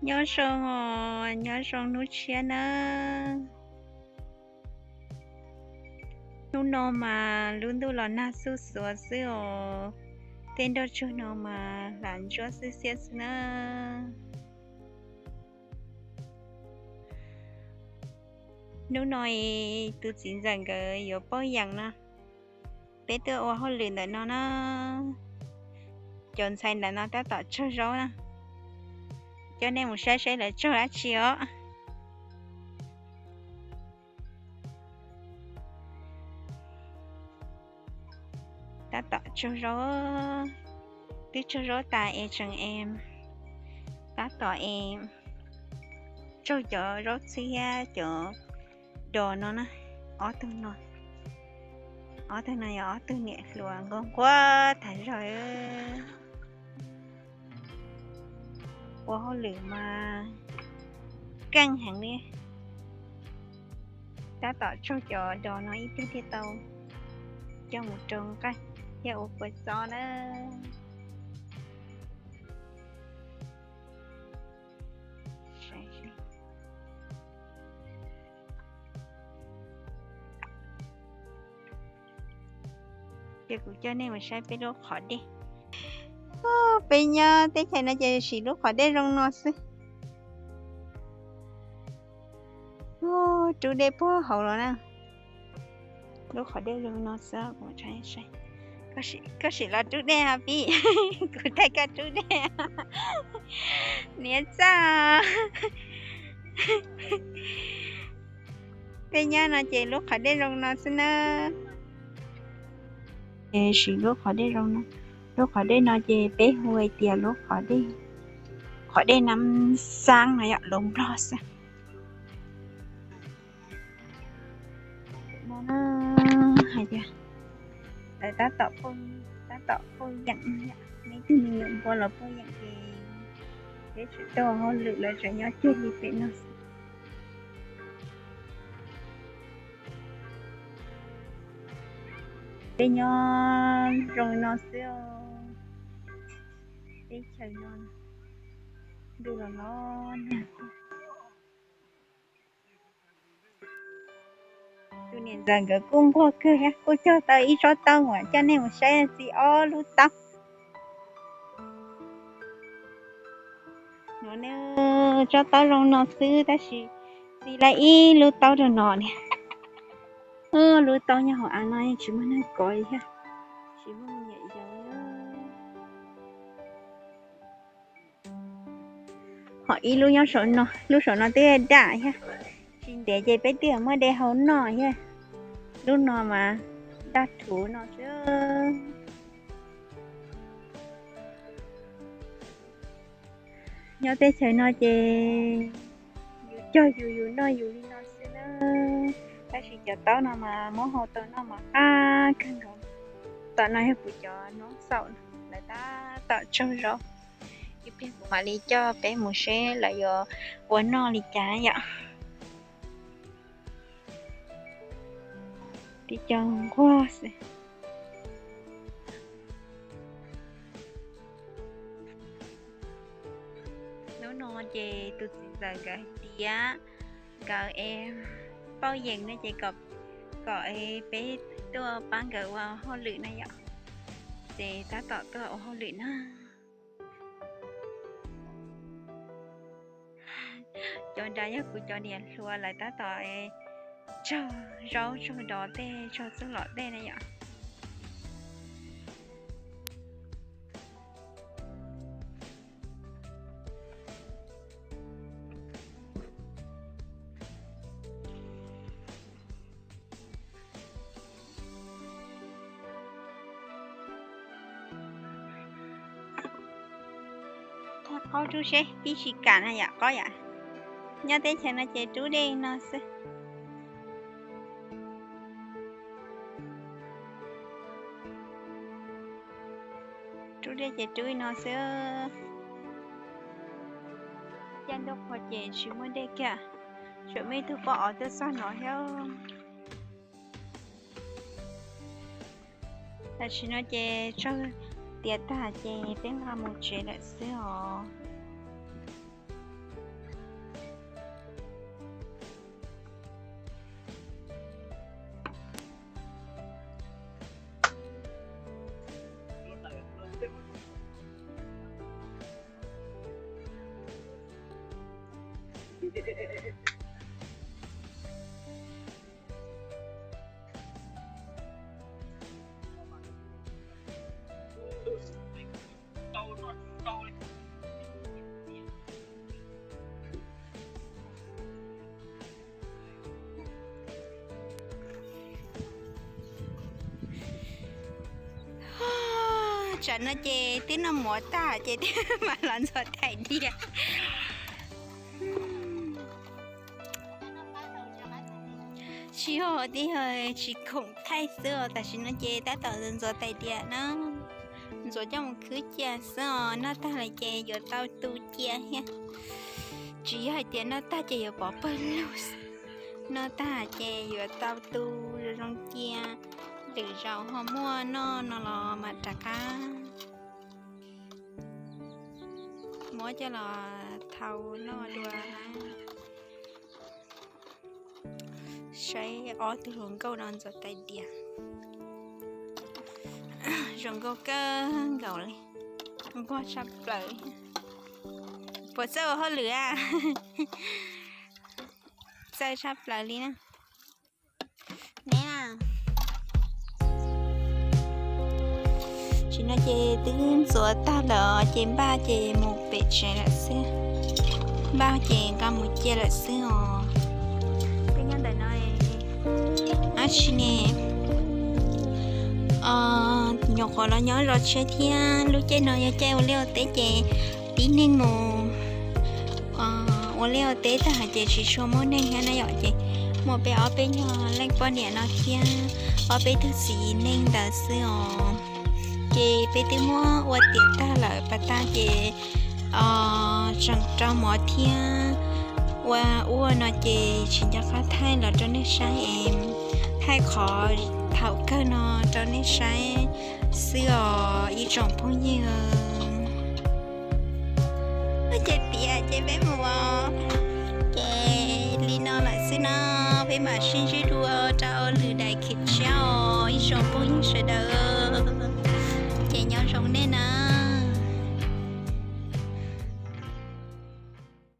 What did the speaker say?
Nyob zoo os, nyob zoo hnub tshiab nawb. Hnub no mas lub ntuj los nag xuj xuav xwb os, tej nroj tsuag no mas lam ntsuab xwb xiab xwb na. Hnub no tus txiv ntxawm nkawd yuav pauj yeem no, peb tuaj ua hauj lwm ntawm no na. Cov ntxhais ntawm no tab tom tsaug zaub na, coj nej mus saib saib lawv tsaug dab tsi os. Tab tom tsaug zaub, twb tsaug zaub tas es tseem es tab tom es tsaug cov zaub txhwb thiab cov dos no na. Ob tug no, ob tug no yog ob tug niam hluas nquag nquag tas zog. Ua hauj lwm mas keej heev li. Tab tom tsaug cov dos no ib tug thiaj tau coj mus rau nqaij thiab ua kua txob na. Ces kuv coj nej mus saib peb lub qhov dej. Peb nyob teb chaws no ces siv lub qhov dej zoo no xwb. Rub dej puag hauv los na. Lub qhov dej zoo no xwb. Koj sim los rub dej os pib, kuv thaij koj rub dej. Niam txaj. Peb nyob no ces lub qhov dej zoo no xwb na. Ces siv lub qhov dej zoo no. Lub qhov dej no ces peb hu hais tias lub qhov dej, qhov dej Nab Xaab no yom, lus Nplog xwb. Hais tias lawv tab tom, tab tom pauj yeem, nej tug me nyuam npua los pauj yeem ces peb tseem tuaj ua hauj lwm, lawv tseem nyob kiag li pem no xwb. Peb nyob zoo no xwb os. Teb chaws no ntuj los los nag. Tus niam ntxawm nkawd kuj nquag kawg thiab, kuj cog tau ib tsob taub uas coj nej mus saib txiv ob lub taub. No, tsob taub zoo no xwb tab sis txi lawm ib lub taub rau no niam. Lub taub nyob hauv av no tsis muaj neeg kov li thiab, tsis muaj me nyuam yaus. Ho ib lub nyob saum no, lub saum no twb daj thiab, tsis ntev ces peb twb muab de hau noj thiab. Lub no mas daj thuv no xwb. Nyob teb chaws no ces yus cog yus, yus noj yus li no xwb na. Tab sis cov taub no mas muab hau tau noj mas qab kawg nkaus. Tom no yog kuv cov noob xaum, lawv tab tom tsaug zaub. Ib pliag kuv mam li coj peb mus seb lawv yuav ua noj li cas yom. Tib co nquag xwb. Hnub no ces tus txiv ntxawm nkawd hais tias nkawd es pauj yeem no ces kom, kom peb tuaj pab nkawd ua hauj lwm na yom. Ces tab tom tuaj ua hauj lwm na. Cov nrad yog kuv cov niam hluas lawv tab tom tsaug zaub tsaug dos tej, tsaug txuj lom tej na yom. Qaub rub seb pib tsis kam na yom, qaub yom. Nyob teb chaws no ces rub dej no xwb. Rub dej ces rub li no xwb. Caij ntuj qhua ces tsis muaj dej kiag, tsuas muaj ib tug poj os tuaj txog no thiab. Tam sim no ces tsaug tiav tag ces peb nqa mus tsev lawm xwb os. Tsam no ces twb noj mov tag ces thiaj mam los ntxuav tais diav. Tsis yog, twb yog tsis khoom thaij xwb os, tam sim no ces tab tom ntxuav tais diav na. Ntxuav coj mus khwb cia xwb os, noj tag lawm ces yuav tau tu cia thiab. Tsis yog hais tias noj tag ces yuav pov pawg lug, noj tag ces yuav tau tu zoo zoo cia, lwm zaus ho muaj noj no los mam rov qab muab coj los thau noj dua na. Saib ob tug hluas nkauj no ntxuav tais diav, zoo nkauj kawg nkaus li, nquag tshaj plaws. Puas txawj ua hauj lwm a? Txawj tshaj plaws li na. Ne, tam sim no ces twb ntxuav tag lawm ces npaj ces mus pem tsev lawm xwb. Npaj ces nqa mus cia lawm xwb os. Peb nyob ntawm no, ab tsi ne, nyuam qhuav los nyob zos tshiab thiab, lub caij no yog caij ua liaj ua teb ces tib neeg mus ua liaj ua teb tag ces tsis tshua muaj neeg thiab na yom, ces muaj peb ob peb nyuag leej poj niam no thiab ob peb tug txiv neej ntawd xwb os. Ces peb twb muab ua tiav tag lawm pas tag ces tseem rau mov thiab ua ua no ces tsis nco qab thaij los rau nej saib es, thaij qhov thaum kawg no rau nej saib xwb os ib tsoom phooj ywg. Ces tiav ces peb mus os. Ces li no lawm xwb no, peb mam sib ntsib dua rau lwm daim khiv tshiab os ib tsoom phooj ywg sawv daws.